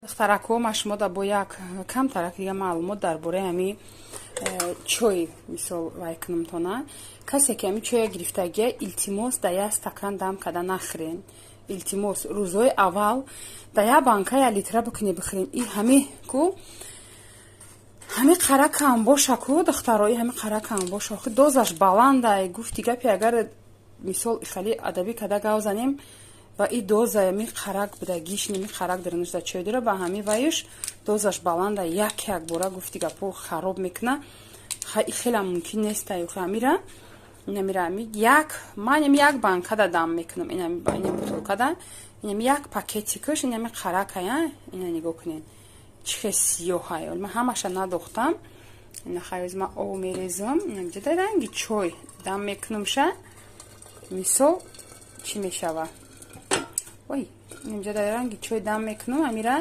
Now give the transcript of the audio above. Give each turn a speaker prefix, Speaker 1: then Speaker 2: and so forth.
Speaker 1: Духтарако, ма шумо да бо як камтарак дига маълумот дар бораи ҳами чой, мисол, вай кунумтона. Касе ки ҳами чоя гирифтагия, илтимос, да як стакан дам када нахӯрен, илтимос. Рӯзҳои аввал да як банка як литра бикунӣ, бихӯрен. И ҳами ку ҳами қара кам боша ку, духтаро, и ҳами қара кам боша. Охи, дозаш баландай. Гуфти гапи, агар, мисол, хали адабӣ када гав занем, ва и доза ами қарак будагиш, ними қарак дарунашда чой дора, ба ҳами ваюш дозаш баланда, як як бора, гуфти гапо, хароб мекуна. Хеле мумкин нест. Аюхи амира, инамира ами як ман ами як банкада дам мекунам, инами бутылкада, инами як пакетикаш, инами қаракая. Ина нигоҳ кунед, чӣ хел сиёҳай. Ман ҳамаша надохтам. Ина хаёз ман об мерезам, инамҷода ранги чой дам мекунамша. Мисол, чӣ мешава? Ой, инҷа дар ранги чой дам мекунам амира.